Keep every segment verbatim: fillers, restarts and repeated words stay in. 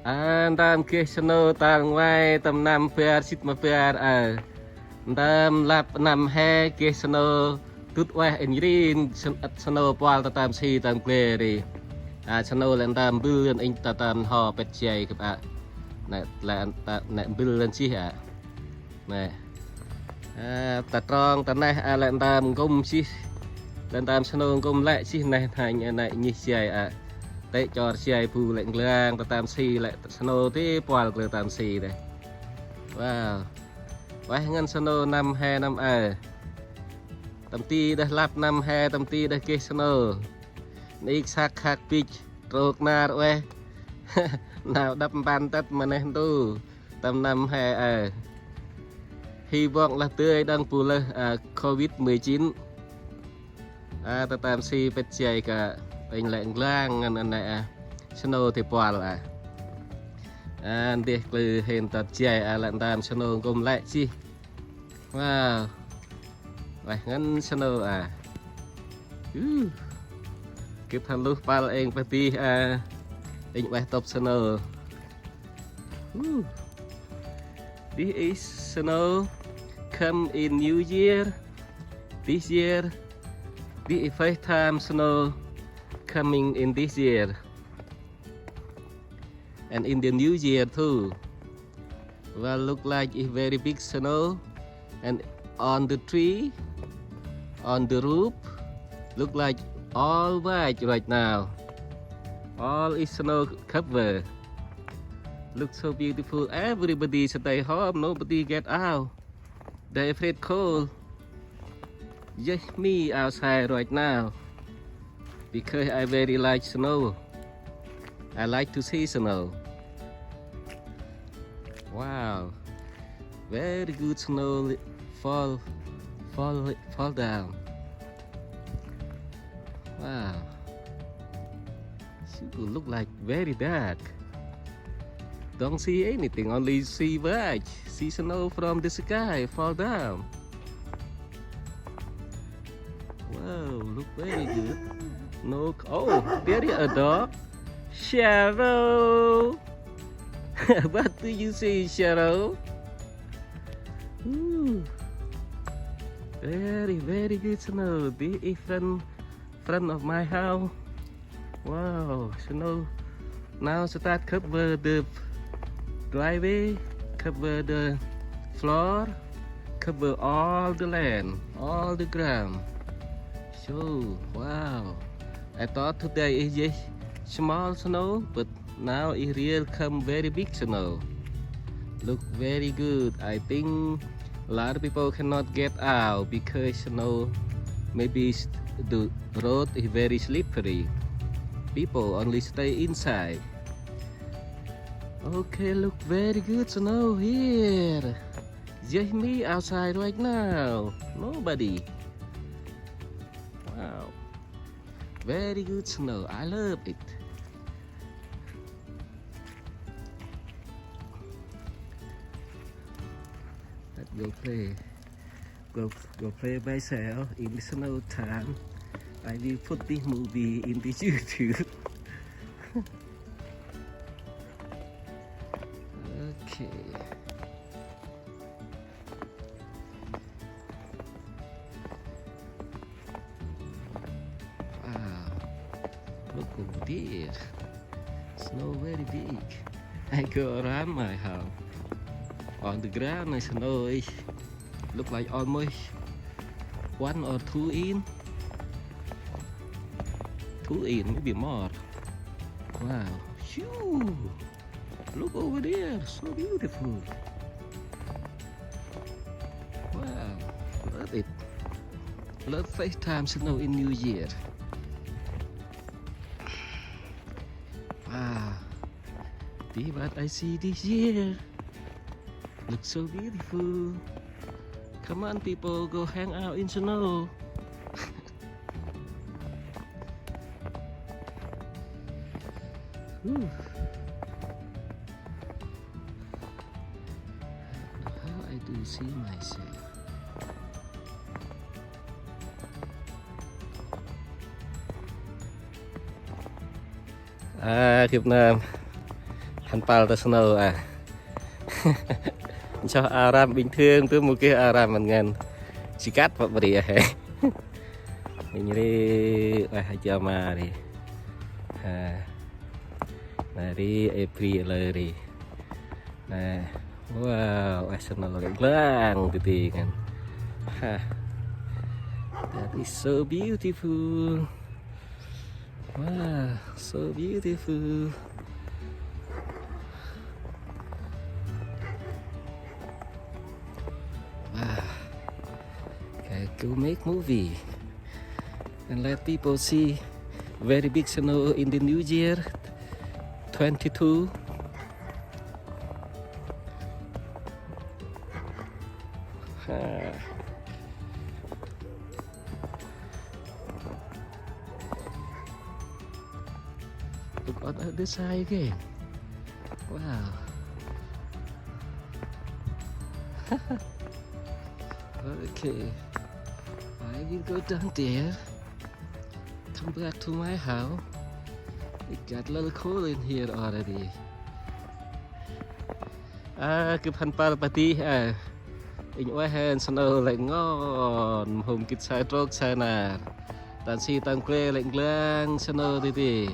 A, ntơm geh snow tal nguai tâm năm bar jêt ma bar a. Ntơm lăp năm he geh snow dŭt ueh êng ri, sn-, snow puăl ta tơm si tơm gle ri. A, snow lĕ ntơm mbĭl lăn êng ta tơm n'ho pet jay gâp a. Nê, lĕ ta, nê mbĭl lăn jêh a. Nê. A, ta trong ta neh a lĕ ntơm ngŭm jêh. Lĕ ntơm snow ngŭm lĕ jêh neh hanh a nê nhih jay a. Tê chor jay bu lĕ nglang ta tơm si lĕ snow ti puăl ta tơm si dê. Wow. Ueh ngăn snow năm he năm a. Tâm ti đah lăp năm he, tâm ti đah geh snow. Nik sak khak pich, trôk nar ueh. Nau đăp mpăn tât ma neh ntu. Tâm năm he a. Hy vọng lah dơi đăng bu lơh a, covid mười chín. A, ta tơm si pet jay ka, êng lĕ nglang ngăn a nê a. Snow ti puăl a. A, ndeh klư hên tât jay a lĕ ntơm snow ngŭm lĕ jêh. Wow. Ueh ngăn snow a. Uh. Gâp hăn luh păl êng padih a. Êng ueh tŭp snow. Uh. This is snow come in New Year. This year, this is first time snow coming in this year. And in the New Year too. Well, look like a very big snow. And on the tree, on the roof, look like all white right now. All is snow cover. Looks so beautiful. Everybody stay home. Nobody get out. They afraid cold. Just me outside right now. Because I very like snow. I like to see snow. Wow. Very good snow li-, fall, fall, fall down. Wow. Snow look like very dark. Don't see anything, only see white. See snow from the sky fall down. Wow, look very good. No, oh, there is a dog. Shadow. What do you see, Shadow? Ooh. Very, very good snow. This is front, front of my house. Wow, snow now start cover the driveway, cover the floor, cover all the land, all the ground. So, wow. I thought today is just small snow, but now it real come very big snow. Look very good. I think a lot of people cannot get out because snow, maybe s-, the road is very slippery. People only stay inside. Okay, look very good snow here. Just me outside right now. Nobody. Wow. Very good snow. I love it. Let's go play. Go, go play myself in the snow time. I will put this movie in the YouTube. Okay. Wow. Look over there. Snow very big. I go around my house. On the ground, I snow is look like almost one or two inch. Two inch, maybe more. Wow. Shoo. Look over there, so beautiful. Wow, love it. Love first time snow in New Year. Wow, this what I see this year. Looks so beautiful. Come on, people, go hang out in snow. Whew. How I do see myself. A, gâp nơm Hăn pâl ta snow a. Nsoh a ram bình thường tơ mâu geh a ram ăn ngăn. Jêng kăt pă bri a he. Inh ri, ueh, a jao ma ri. Ha. Nây ri, ê bri lơ ri. Nây. Wow, ueh, snow lĕ glang tê tê ngăn. Ha. That is so beautiful. Wow, so beautiful. Wow. Okay, go make movie and let people see very big snow in the new year twenty-two. Ha. Look on the other side again. Wow. Okay. I will go down there. Come back to my house. It got a little cold in here already. A, gâp hăn pâl padih a. Inh ueh hên snow lĕ ngon, mhôm gĭt sai trôk sai nar. Tăn si tăm gle lĕ nglang snow tê tê.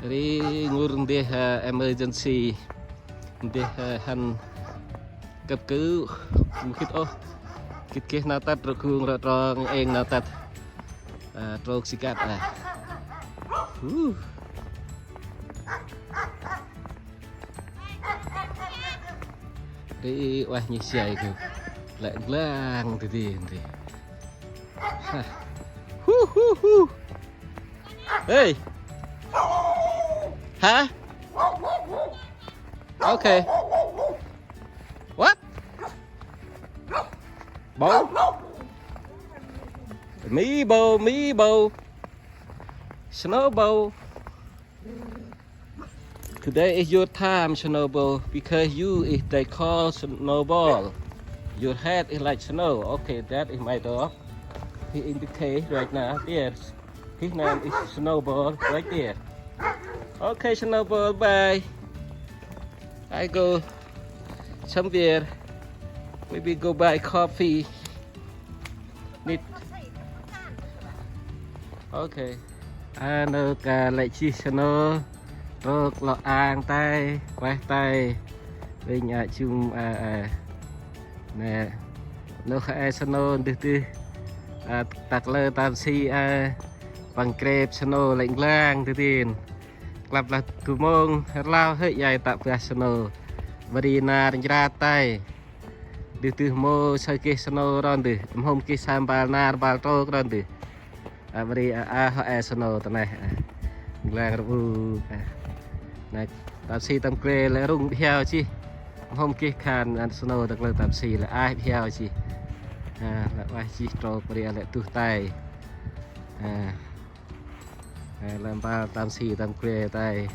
Ri ngur ndeh, a, emergency. Ndeh, a, hăn cấp cứu. Mâu gĭt ôh. Gĭt geh nau tât rŏ gŭng rŏ trong êng nau tât. A, trôk si kăt a. Huh. Ri ueh nhih siai gâp. Lĕ nglang tê tê ri. Ha. Hu, hu, hu. Hey. Hả? Okay. What? Bầu. Mi bầu, mi bầu. Snowball. Today is your time, Snowball, because you is they call Snowball. Your head is like snow. Okay, that is my dog. He in the cage right now. There. His name is Snowball right there. Okay, Snowball, bye. I go somewhere. Maybe go buy coffee. Need. Okay. A, nơh ka lĕ jêh snow, trôk lŏ ang tay, ueh tay, ƀĭng a jŭm a, a. Nê, nơh e snow ndih dih, a, ta kalơ tăm si a, păng krêp snow lĕ nglang dih din. Klăp lah du mông, rlau hơi yai tă bah snow. Bri nar njrat tay. Dih dih mô sa geh snow ron dih, mhôm geh sa mbal nar mbal trôk ron dih. A, bri a, a, hŏ e snow ta neh a. Nglang rbu a. Nê, tăm si tăm gle lĕ rŭng bhiao jêh. Mhôm geh khan ăn snow ta kalơ tăm si lĕ aih bhiao jêh. A, lĕ ueh jêh trôk bri a lĕ duh tay. A. A, lĕ mbal tăm si tăm gle tay.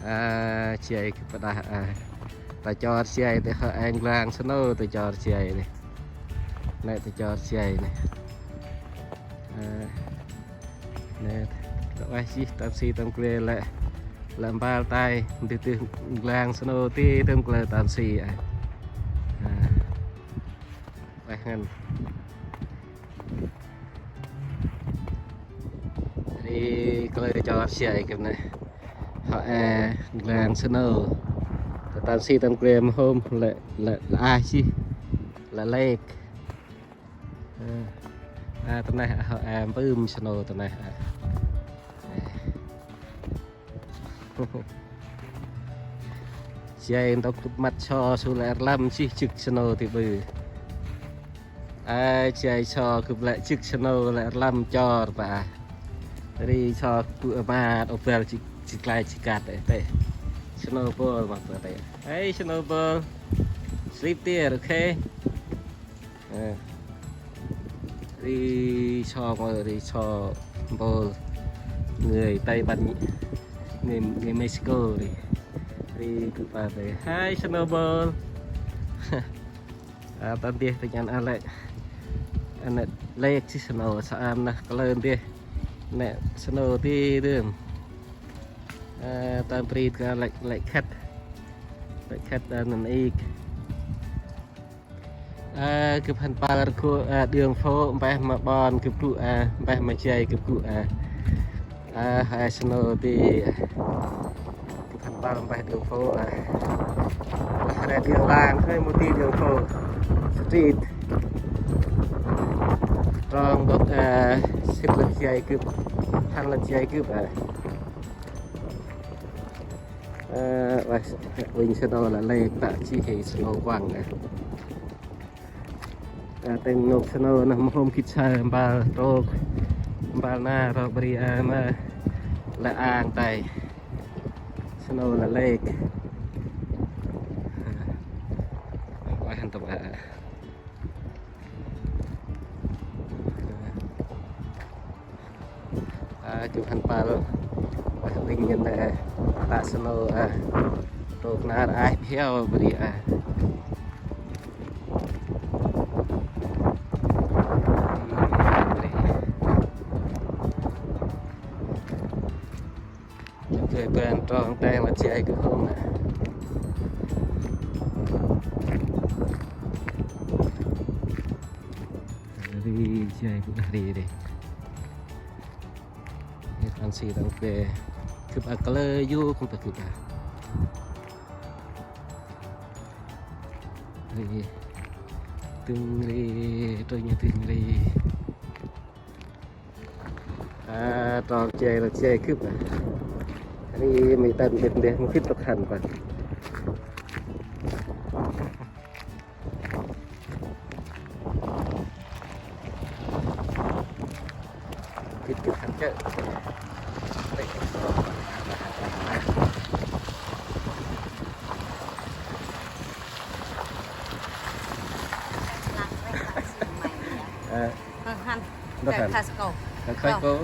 A, jay kơ pơdah a. Ta chor jay tê hŏ e nglang snow ta chor jay nê. Nê ta chor jay nê. A, nê, ta ueh jêh tăm si tăm gle lĕ. Lĕ mbal tay, ndih dih nglang snow ti tăm gle tăm si a. A. Ueh ngăn. Ri kalơ chor siai kơt nê. Hŏ e nglang snow. Ta tăm si tăm gle mhôm lĕ, lĕ, lĕ ah jêh. Lĕ lek. A, a, ta neh hŏ e mbưm snow ta neh a. Jay ntŭk tŭp măt so su lĕ rlăm jêh jêk snow ti ƀư. A, jay so gâp lĕ jêk snow lĕ rlăm chor pă a. Ri so gâp ƀư amat ôbăl jêk, jêk lai jêk kăt ê tê. Snowball mă pă tê. Hey, Snowball. Sleep there, okay? Ơ. Ri so ngơi, ri so ball. Người Tây Ban, người, người Mexico ri. Ri gâp pă tê. Hi, Snowball. A, ta ndeh ta nhăn a lĕ. A nê lek jêh snow sa am nơh kalơ ndeh. Nê snow ti dơm. Ơ, tơm bri kơ lĕ, lĕ khĕt. Lĕ khĕt, ơ, năn ik. Ơ, gâp hăn păr gŭ, ơ, đường phố mpeh ma ƀon gâp gŭ, ơ, mpeh ma jay gâp gŭ, ơ. Ơ, hơi snow ti, ơ, gâp hăn păr mpeh đường phố, ơ. Lah rê đường làng hơi mâu ti đường phố. Street. Trong bok, ơ, sĭt lăp jay gâp, hăn lăp jay gâp, ơ. Ơ, ueh, ueh, snow lah lek ta ji he snow kuăng, ơ. Ơ, tĭng nôk snow nơh mhôm gĭt say mbal trôk, mbal nar, trôk bri, ơ, ma lah ang tay. Snow lah lek. Ueh, hăn tŭp, ơ. Ơ, gâp hăn păr, ơ, ueh, ngăn, ơ, ta snow, ơ, trôk nar ai phiao bri, ơ. Gâp gay ƀăn trong teng lah jay gâp hôm, ơ. Ri jay gâp đah ri ri. Ê, ăn si đăng pe. Gâp a kalơ yô gâp ta gâp a. Ri. Tưng ri, trôi nha tưng ri. A, trong jay lah jay gâp a. Ri mê tăn bĭt ndeh mâu gĭt tŭk hăn pă. Gĭt gâp hăn chơ. Ơ. Hăn. Đah hăn. Costco. Costco. Costco.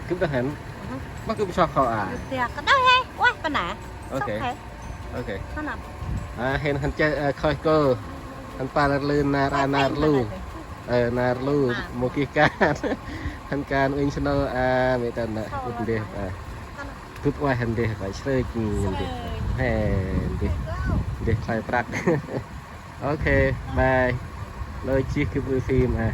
Gâp đah hăn. Mâu gâp so kho a. Gâp đah hăn. Ueh, pă na. Ok. Ok. Hăn. A, hên hăn chơ, ơ, Costco. Hăn păr lư nar a nar lu. Ơ, nar lu. Mâu gĭt kan. Hăn kan ueh snow a, mê tăn a. Gâp ndeh a. Gâp ueh hăn ndeh, ueh srêch ndeh. He, ndeh. Ndeh khlay prăk. Ok, bye. Lơi jêh gâp ueh phim a.